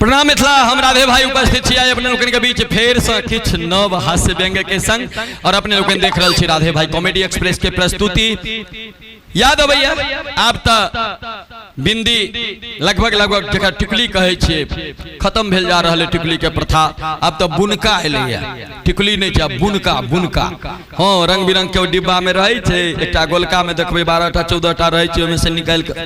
प्रणाम मिथिला, हम राधे भाई उपस्थित छी अपने लोकनि के बीच फेर से किछु नव हास्य व्यंग्य के संग और अपने लोकनि देख रहल छी राधे भाई कॉमेडी एक्सप्रेस के प्रस्तुति। याद अबैया आब त बिंदी लगभग लगभग जकरा टिकुली कहै छियै खत्म भेल जा रहल है टिकुली के प्रथा। आब त बुनका एलैया, टिकुली नहि छै, आब बुनका बुनका। हँ, रंग बिरंग के डिब्बा में रहै छै, एकटा गोलका में देखबै 12टा 14टा रहै छै, ओहिमे से निकालि कऽ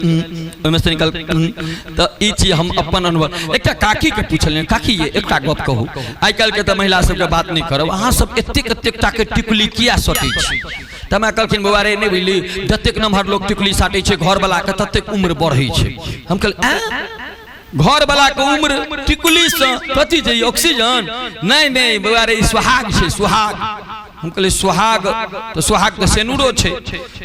ओहिमे से निकालि तऽ ई चीज हम अपन अनुभव एकटा काकी के पूछलियनि, काकी ये एकटा गप कहू, आइ काल्हि के तऽ महिला सबके बात नहि करब, अहाँ सब एतेक एतेक टा के टिकुली किया सटै छी? तऽ हमरा कहलखिन, बौआ रे नहि बुझली, जतेक नमहर लोक टिकुली साटै छै घरवला के ततेक उम्र बढ़ै छै। हम कहलियै आँय, घरवला के उम्र टिकुली से कथी छै, ऑक्सीजन? नहीं नहीं बौआ रे, ई सुहाग छै सुहाग। हम कहलियै सुहाग तऽ सुहाग तऽ सेनुरो छै।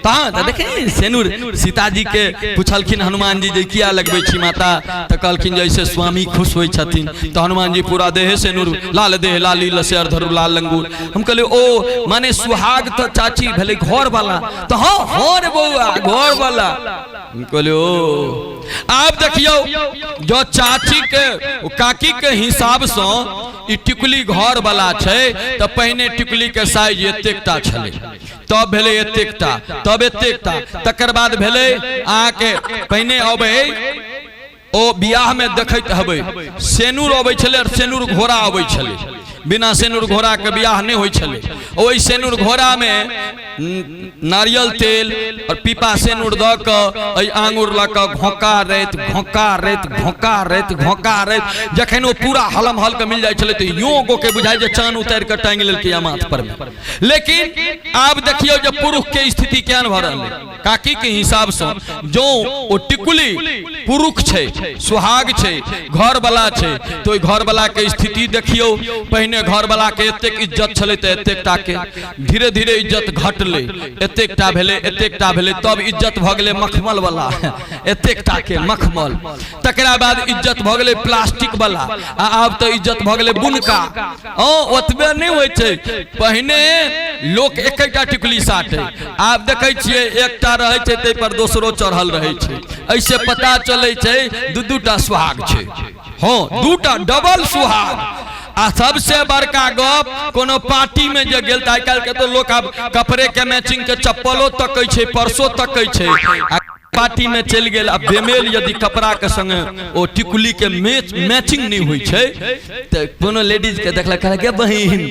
तहन तऽ देखे सेनुर सीताजी के पूछलखिन हनुमान जी जे किया लगबै छी माता, तऽ कहलखिन जैसे स्वामी खुश होइ छथिन। तऽ हनुमान जी पूरा देहे सेनुर, लाल देह लाली लसे धरु लाल लंगूर। हम कहलियै ओ माने सुहाग तऽ चाची भेलै घरवाला। तऽ हँ हँ रे बौआ घरवाला। हम कहलियै ओ आब देखियौ जो चाची के काकी के हिसाब से ई टिकुली घर वाला छै तऽ पहिने टिकुली के साइज एतेकटा छलै, तब भेलै एतेकटा, तब एतेकटा, तकर बाद भेलै अहाँके पहिने अबै ओ बियाह में देखैत हबै सेनुर अबै छलै और सेनुर घोड़ा अबै छलै, बिना सेनुर घोड़ा के बियाह नहि होइ छलै। ओहि सेनुर घोड़ा में नारियल तेल और पीपा सेनुर दऽ कऽ एहि आंगुर लऽ कऽ घोंका रैत घोंका रैत घोंका रैत घोंका रैत जखन ओ पूरा हलम हल के मिल जाइ छलै तऽ यो गो के बुझाइ जे चान उतारि कऽ टांगि लेलकै माथ पर में। लेकिन आब देखियौ जे पुरुष के स्थिति केहन भऽ रहलै। काकी के हिसाब से जो ओ टिकुली पुरुष छै, सुहाग छै, घरवला छै, तऽ ओहि घरवला के स्थिति देखियौ। पहिने घरवला के एतेक इज्जत छलै तऽ एतेक टा के, धीरे धीरे इज्जत घटलै, एतेक टा भेलै, एतेक टा भेलै, तब इज्जत भऽ गेलै मखमल वाला, एतेक टा के मखमल, तकरा बाद इज्जत भऽ गेलै प्लास्टिक वाला, आ आब तऽ इज्जत भऽ गेलै बुनका। हँ, ओतबे नहि होइ छै, पहिने लोक एकेटा टिकुली साटै, आब देखै छियै एकटा रहै छै ताहि पर दोसरो चढ़ल रहै छै। एहिसे पता चलै छै दू दूटा सुहाग छै। हँ, दूटा डबल सुहाग। आ सबसे बड़का गप, कोनो पार्टी में जे गेल तऽ आइ काल्हि के तऽ लोक आब कपड़े के मैचिंग के चप्पलो तकै छै, पर्सो तकै छै, आ पार्टी में चलि गेल आ बेमेल यदि कपड़ा के संगे ओ टिकुली के मैचिंग नहि होइ छै तऽ कोनो लेडीज के देखलक, कहलक गे बहिन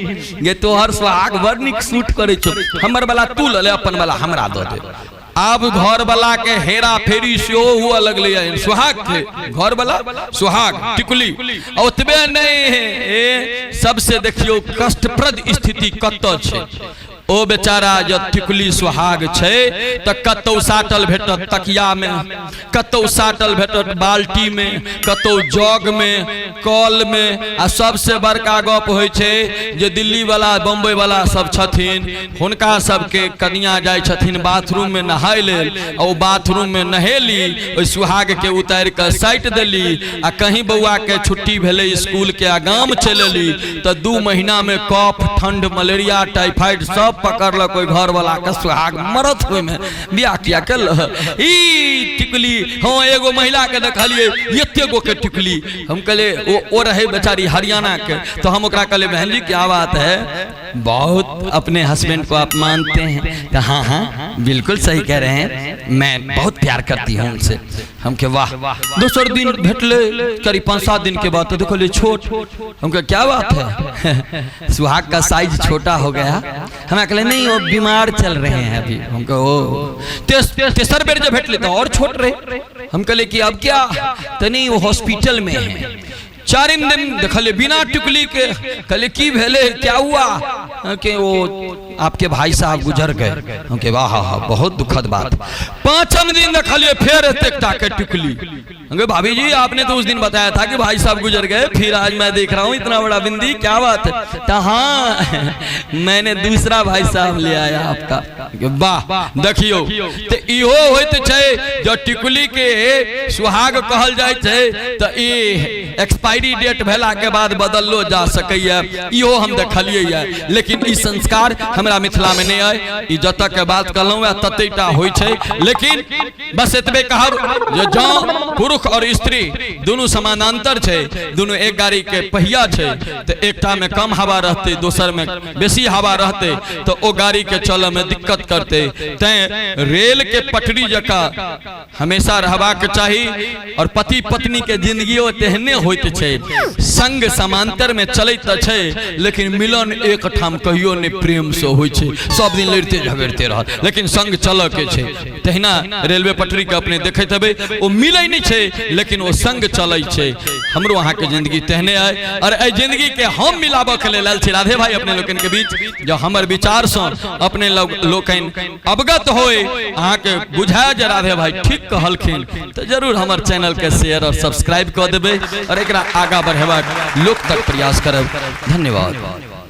गे तोहर सुहाग बड़ नीक सूट करै छौ, हमर वाला तू लऽ ले, अपन वाला हमरा दऽ दे। आब घर वाला के हेरा फेरी सेहो हुआ लगलै हन सुहाग के, घर वाला सुहाग टिकुली। ओतबे नहि, ए सबसे देखियौ कष्टप्रद स्थिति कतऽ छै। ओ बेचारा जब टिकुली सुहाग छै तऽ कतौ साटल भेटत तकिया में, कतौ साटल भेटत बाल्टी में, कतौ जग में, कल में। आ सबसे बड़का गप होइ छै जे दिल्ली वाला बम्बई वाला सब छथिन, हुनका सबके कनिया जाइ छथिन बाथरूम में नहाय लेल, आ ओ बाथरूम में नहेली, ओहि सुहाग के उतारि कऽ साटि देली, आ कहीं बौआ के छुट्टी भेलै स्कूल के आ गाम चलि एली तऽ 2 महीना में कफ, ठंड, मलेरिया, टाइफाइड सब पकड़लक ओहि घर वाला के, सुहाग मरत ओहिमे बियाह किया केल ई टिकुली। हाँ, एगो महिला के देखलियै एते गो के टिकुली। हम कहलियै ओ रहे बेचारी हरियाणा के, तो हम ओकरा कहलियै बहन जी क्या बात है, बहुत अपने हस्बैंड को आप मानते हैं? तो हाँ हाँ बिल्कुल सही कह रहे हैं, मैं बहुत प्यार करती हूँ उनसे। हम के वाह। दोसर दिन भेटले करीब 5-7 दिन के बाद तो देखलियै छोट। हम के क्या बात है, सुहाग का साइज छोटा हो गया? हमरा कहले नहीं वो बीमार चल रहे हैं अभी। हम कहे ओ तेसर बेर जब भेटले तो और छोट रहे। हम कहले कि अब क्या? तो नहीं वो हॉस्पिटल में है। चारिम दिन देखलियै बिना टिकुली के। कहले की भेले, क्या हुआ? कि वो आपके भाई साहब गुजर गए। हम के वाह हा बहुत दुखद बात। पांचम दिन देखलियै फेर एतेक टा के टिकुली। हम कहे भाभी जी आपने तो उस दिन बताया था कि भाई साहब गुजर गए, फिर आज मैं देख रहा हूँ इतना बड़ा बिंदी, क्या बात है? तो हाँ मैंने दूसरा भाई साहब ले आया आपका। वाह। देखियौ तऽ इहो होइत छै जँ टिकुली के सुहाग कहल जाइ छै तऽ ई एक्सपायरी डेट भेला के बाद बदललो जा सकैया, इहो हम देखलियै या। लेकिन ई संस्कार हमरा मिथिला में नहि अइ। ई जतऽ के बात कहलहुँ तते टा होइ छै। लेकिन बस एतबे कहब जे जँ पुरुष और स्त्री दुनू समानांतर छै, दुनू एक गाड़ी के पहिया छै, तऽ एकटा में कम हवा रहतै, दोसर में बेसी हवा रहतै, तऽ ओ गाड़ी के चलऽ में दिक्कत करतै। तैं रेल के पटरी जकाँ हमेशा रहबाक चाही। और पति पत्नी के जिंदगियो तेहने होइत छै, संग समांतर में चलैत तऽ छै, लेकिन मिलन एक ठाम कहियो नहि प्रेम से होइ छै, सब दिन लड़िते झगड़िते रहत, लेकिन संग चलऽ के छै। तहिना रेलवे पटरी के अपने देखैत हेबै, ओ मिलै नहि छै लेकिन ओ संग चलै छै। हमरो अहाँके जिंदगी तेहने अइ, और एहि जिंदगी के हम मिलाबऽ के लेल आयल छी राधे भाई अपने लोकनि के बीच। जँ हमर विचार सँ अपने लोकनि अवगत होय, अहाँके बुझाय जे राधे भाई ठीक कहलखिन, तऽ जरूर हमर चैनल के शेयर और सब्सक्राइब कऽ देबै और एकरा आगाँ बढ़ेबाक लोक तक प्रयास करब। धन्यवाद।